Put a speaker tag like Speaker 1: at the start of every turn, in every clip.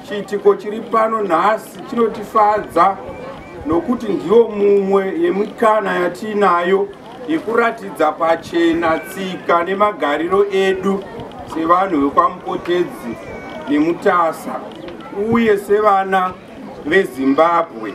Speaker 1: Chiitiko chiri pano nhasi chinotifadza nokuti ndiyo mumwe yemikana yatiinayo yekuratidza pachena tsika nemagariro edu sevanhu vekwaMupotedzi neMutasa uye sevana veZimbabwe.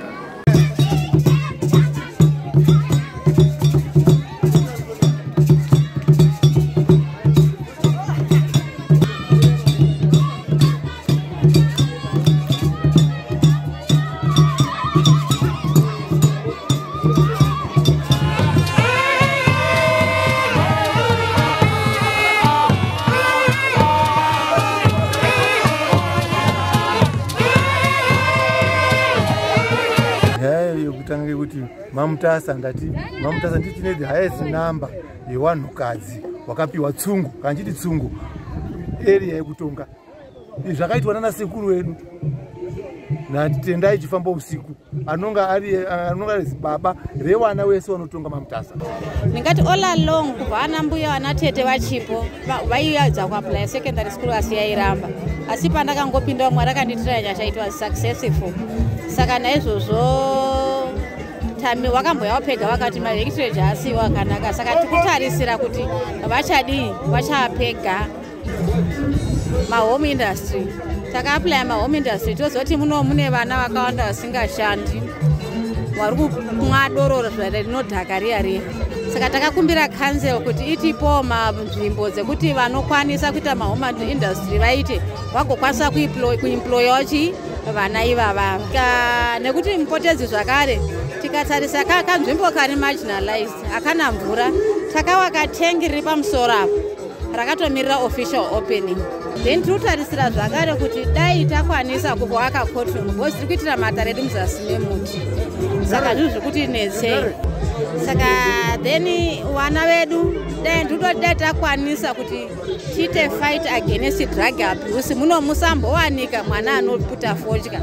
Speaker 2: Nyaya yekutanga yekuti maMutasa, ndati maMutasa nditine the highest number yevanhukadzi wakapiwa tsungu. Kana chiti tsungu, area yekutonga. Izvi zvakaitwa nana sekuru vedu naTendai Chifamba Usiku, anonga ari baba revana wese vanotonga maMutasa.
Speaker 3: Ndingati all along, kubva ana mbuya, vana tete vachipo, vaiedza kuapply secondary school asi yairamba. Asi pandakangopinda, Mwari akanditira nyasha, it was successful. Saka naizvozvo tami wakamboyawo pega, vakati mahectarage asiwo akanaka. Saka tikutarisira kuti vachadii, vachapega mahome industry. Takaapplya mahome industry, tozoti muno mune vana vakawanda vasingashandi, vari kumwa doro rinodhaka riya riya. Saka takakumbira council kuti itipowo manzvimbo dzekuti vanokwanisa kuita mahome industry vaite, vagokwanisa kuemployawo chi vana ivavava. Nekuti Mupotedzi zvakare, tikatarisa kanzvimbo kari marginalized, hakana mvura. Takawaka tengi riri pamusoro apo rakatomirira official opening. Then tiri kutarisira zvakare kuti dai takwanisa kuvaka courtroom, because tiri kuitira matare edu muzasi memuti, saka zvinhu zviri kuti netsei. Saka then vana vedu, dai ndikutoti dai takwanisa kuti tiite fight against drug abuse muno, musambowanika mwana anoputa fodya.